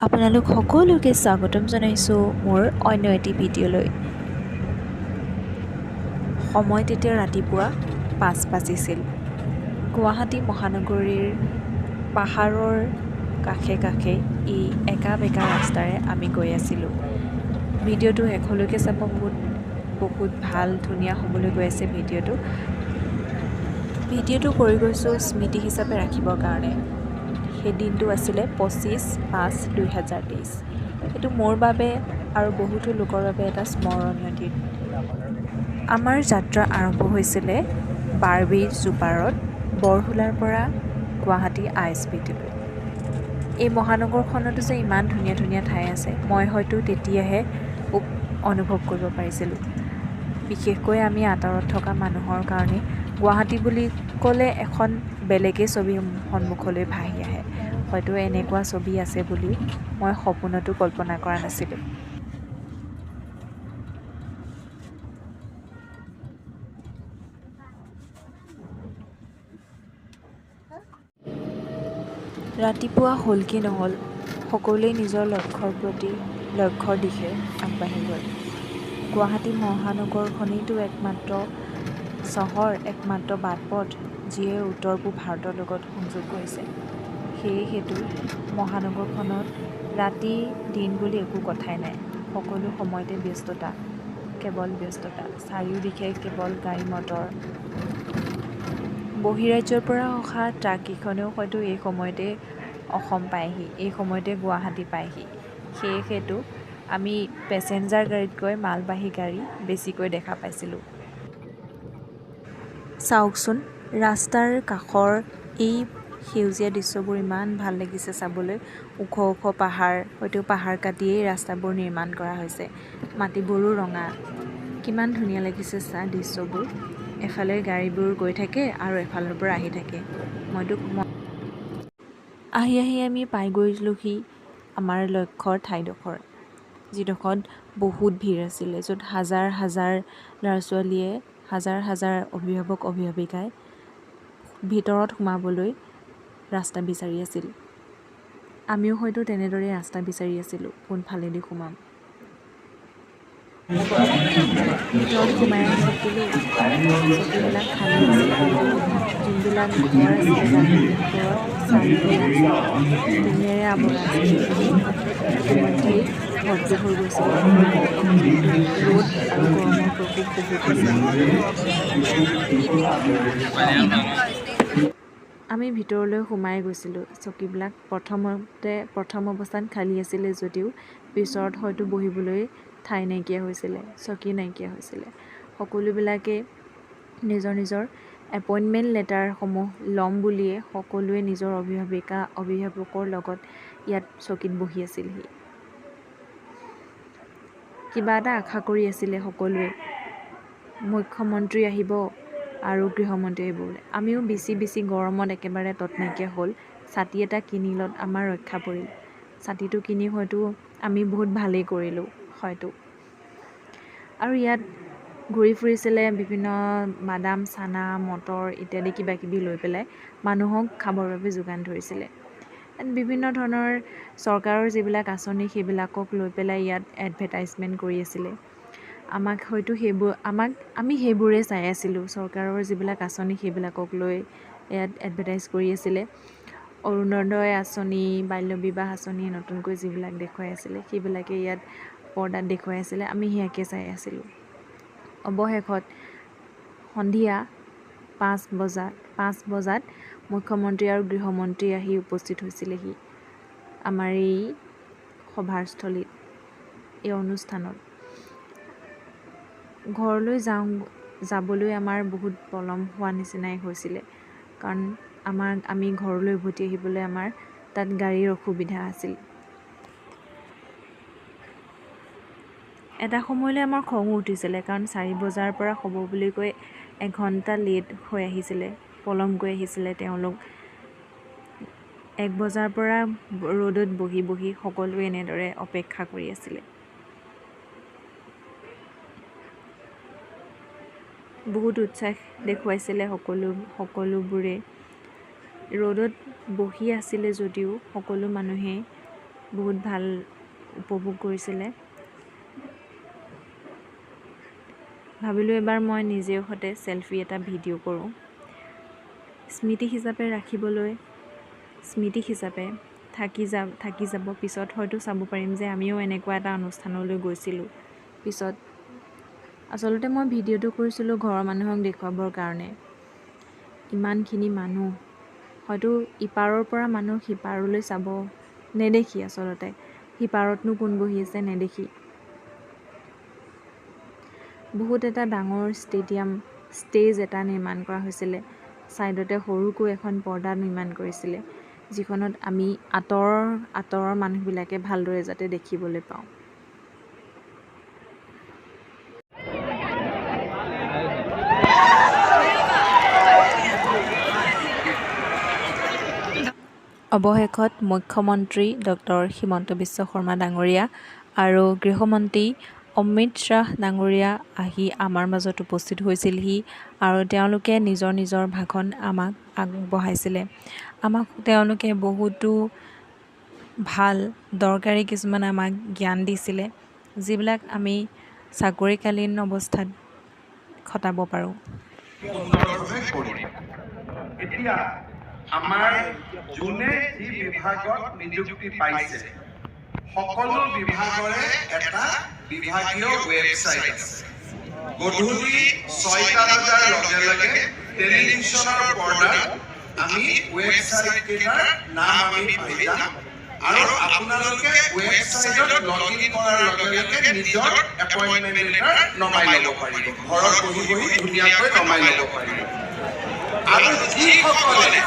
আপোনালোক সকলোকে স্বাগতম জনাইছোঁ মোৰ অন্য এটি ভিডিঅ'লৈ। সময় তেতিয়া ৰাতিপুৱা 5 বাজিছিল। গুৱাহাটী মহানগৰীৰ পাহাৰৰ কাষে কাষে এই একা বেকা ৰাস্তাৰে আমি গৈ আছিলোঁ। ভিডিঅ'টো শেষলৈকে চাব, বহুত বহুত ভাল ধুনীয়া হ'বলৈ গৈ আছে ভিডিঅ'টো। ভিডিঅ'টো কৰি গৈছোঁ স্মৃতি হিচাপে ৰাখিবৰ কাৰণে। সেই দিনটো আছিলে 25/5/2023। সেইটো মোৰ বাবে আৰু বহুতো লোকৰ বাবে এটা স্মৰণীয় দিন। আমাৰ যাত্ৰা আৰম্ভ হৈছিলে বাৰ্বি জুপাৰত বৰহোলাৰ পৰা গুৱাহাটী I S B টিলৈ। এই মহানগৰখনতো যে ইমান ধুনীয়া ধুনীয়া ঠাই আছে, মই হয়তো তেতিয়াহে অনুভৱ কৰিব পাৰিছিলোঁ। বিশেষকৈ আমি আঁতৰত থকা মানুহৰ কাৰণে গুৱাহাটী বুলি ক'লে এখন বেলেগেই ছবি সন্মুখলৈ ভাহি আহে। হয়তো এনেকুৱা ছবি আছে বুলি মই সপোনতো কল্পনা কৰা নাছিলোঁ। ৰাতিপুৱা হ'ল কি নহ'ল, সকলোৱে নিজৰ লক্ষ্যৰ প্ৰতি লক্ষ্যৰ দিশে আগবাঢ়ি গ'ল। গুৱাহাটী মহানগৰখনেইতো একমাত্ৰ চহৰ, একমাত্ৰ বাট পথ, যিয়ে উত্তৰ পূব ভাৰতৰ লগত সংযোগ কৰিছে। সেয়ে সেইটো মহানগৰখনত ৰাতি দিন বুলি একো কথাই নাই, সকলো সময়তে ব্যস্ততা, কেৱল ব্যস্ততা, চাৰিওদিশে কেৱল গাড়ী মটৰ। বহিৰাজ্যৰ পৰা অহা ট্ৰাককেইখনেও হয়তো এই সময়তে অসম পায়হি, এই সময়তে গুৱাহাটী পায়হি। সেয়ে সেইটো আমি পেচেঞ্জাৰ গাড়ীতকৈ মালবাহী গাড়ী বেছিকৈ দেখা পাইছিলোঁ। চাওকচোন, ৰাস্তাৰ কাষৰ এই সেউজীয়া দৃশ্যবোৰ ইমান ভাল লাগিছে চাবলৈ। ওখ ওখ পাহাৰ, হয়তো পাহাৰ কাটিয়েই ৰাস্তাবোৰ নিৰ্মাণ কৰা হৈছে। মাটিবোৰো ৰঙা, কিমান ধুনীয়া লাগিছে চা দৃশ্যবোৰ। এফালে গাড়ীবোৰ গৈ থাকে আৰু এফালৰ পৰা আহি থাকে। মইতো আহি আহি আমি পাই গৈছিলোঁহি আমাৰ লক্ষ্যৰ ঠাইডোখৰ, যিডোখৰত বহুত ভিৰ আছিলে, য'ত হাজাৰ হাজাৰ ল'ৰা ছোৱালীয়ে, হাজাৰ হাজাৰ অভিভাৱক অভিভাৱিকাই ভিতৰত সোমাবলৈ ৰাস্তা বিচাৰি আছিল। আমিও হয়তো তেনেদৰে ৰাস্তা বিচাৰি আছিলোঁ, কোনফালেদি সোমাম। ভিতৰত সোমাই থাকিলোঁ, চকীবিলাক খালী আছিল। যোনবিলাক ঘৰ আছিলে তাৰ ভিতৰত চালি দিয়া আছিল, টিঙেৰে আৱৰা আছিল। ইতিমধ্যেই ভৰ্তি হৈ গৈছিলে। ৰ'দ আৰু গৰমৰ প্ৰকোপ বহুত আছিল। আমি ভিতৰলৈ সোমাই গৈছিলোঁ। চকীবিলাক প্ৰথম অৱস্থাত খালী আছিলে যদিও পিছত হয়তো বহিবলৈ ঠাই নাইকিয়া হৈছিলে, চকী নাইকিয়া হৈছিলে। সকলোবিলাকে নিজৰ নিজৰ এপইণ্টমেণ্ট লেটাৰসমূহ ল'ম বুলিয়ে সকলোৱে নিজৰ অভিভাৱিকা অভিভাৱকৰ লগত ইয়াত চকীত বহি আছিলহি। কিবা এটা আশা কৰি আছিলে সকলোৱে, মুখ্যমন্ত্ৰী আহিব আৰু গৃহমন্ত্ৰী আহিব বুলি। আমিও বেছি বেছি গৰমত একেবাৰে তত নাইকিয়া হ'ল। ছাতি এটা কিনিলত আমাৰ ৰক্ষা পৰিল। ছাতিটো কিনি হয়তো আমি বহুত ভালেই কৰিলোঁ হয়তো। আৰু ইয়াত ঘূৰি ফুৰিছিলে বিভিন্ন বাদাম, চানা, মটৰ ইত্যাদি কিবা কিবি লৈ পেলাই মানুহক খাবৰ বাবে যোগান ধৰিছিলে। বিভিন্ন ধৰণৰ চৰকাৰৰ যিবিলাক আঁচনি, সেইবিলাকক লৈ পেলাই ইয়াত এডভাৰটাইজমেণ্ট কৰি আছিলে। আমাক হয়তো সেইবোৰ আমাক আমি সেইবোৰেই চাই আছিলোঁ। চৰকাৰৰ যিবিলাক আঁচনি, সেইবিলাকক লৈ ইয়াত এডভাৰটাইজ কৰি আছিলে। অৰুণোদয় আঁচনি, বাল্য বিবাহ আঁচনি নতুনকৈ যিবিলাক দেখুৱাই আছিলে, সেইবিলাকে ইয়াত পৰ্দাত দেখুৱাই আছিলে, আমি সেয়াকে চাই আছিলোঁ। অৱশেষত সন্ধিয়া 5 বজাত মুখ্যমন্ত্ৰী আৰু গৃহমন্ত্ৰী আহি উপস্থিত হৈছিলেহি আমাৰ এই সভাস্থলীত, এই অনুষ্ঠানত। ঘৰলৈ যাবলৈ আমাৰ বহুত পলম হোৱা নিচিনাই হৈছিলে, কাৰণ আমি ঘৰলৈ উভতি আহিবলৈ আমাৰ তাত গাড়ীৰ অসুবিধা আছিল। এটা সময়লৈ আমাৰ খঙো উঠিছিলে, কাৰণ 4 বজাৰ পৰা হ'ব বুলি কৈ এঘণ্টা লেট হৈ আহিছিলে, পলমকৈ আহিছিলে তেওঁলোক। 1 বজাৰ পৰা ৰ'দত বহি বহি সকলোৱে এনেদৰে অপেক্ষা কৰি আছিলে। বহুত উৎসাহ দেখুৱাইছিলে সকলোবোৰে। ৰ'দত বহি আছিলে যদিও সকলো মানুহে বহুত ভাল উপভোগ কৰিছিলে। ভাবিলোঁ এবাৰ মই নিজেও সতে চেলফি এটা ভিডিঅ' কৰোঁ, স্মৃতি হিচাপে ৰাখিবলৈ, স্মৃতি হিচাপে থাকি যাব। পিছত হয়তো চাব পাৰিম যে আমিও এনেকুৱা এটা অনুষ্ঠানলৈ গৈছিলোঁ। পিছত আচলতে মই ভিডিঅ'টো কৰিছিলোঁ ঘৰৰ মানুহক দেখুৱাবৰ কাৰণে। ইমানখিনি মানুহ, হয়তো ইপাৰৰ পৰা মানুহ সিপাৰলৈ চাব নেদেখি, আচলতে সিপাৰতনো কোন বহি আছে নেদেখি। বহুত এটা ডাঙৰ ষ্টেডিয়াম, ষ্টেজ এটা নিৰ্মাণ কৰা হৈছিলে। ছাইডতে সৰুকৈ এখন পৰ্দা নিৰ্মাণ কৰিছিলে, যিখনত আমি আঁতৰৰ আঁতৰৰ মানুহবিলাকে ভালদৰে যাতে দেখিবলৈ পাওঁ। অৱশেষত মুখ্যমন্ত্ৰী ডক্টৰ হিমন্ত বিশ্ব শৰ্মা ডাঙৰীয়া আৰু গৃহমন্ত্ৰী অমিত শ্বাহ ডাঙৰীয়া আহি আমাৰ মাজত উপস্থিত হৈছিলহি আৰু তেওঁলোকে নিজৰ নিজৰ ভাষণ আমাক আগবঢ়াইছিলে। আমাক তেওঁলোকে বহুতো ভাল দৰকাৰী কিছুমান আমাক জ্ঞান দিছিলে, যিবিলাক আমি চাকৰিকালীন অৱস্থাত খটাব পাৰোঁ। এতিয়া আমাৰ যোনে যি বিভাগত নিযুক্তি পাইছে, সকলো বিভাগৰে এটা বিভাগীয় ৱেবছাইট আছে। গধূলি 6টা বজাৰ লগে লগে টেলিভিশ্যনৰ পৰ্দাত আমি ৱেবছাইট কেইটাৰ নাম আমি পাই যাম আৰু আপোনালোকে ৱেবছাইটত লগ ইন কৰাৰ লগে লগে নিজৰ এপইণ্টমেণ্ট লেটাৰ নমাই ল'ব পাৰিব। ঘৰত বহি বহি ধুনীয়াকৈ নমাই ল'ব পাৰিব। আৰু যিসকলে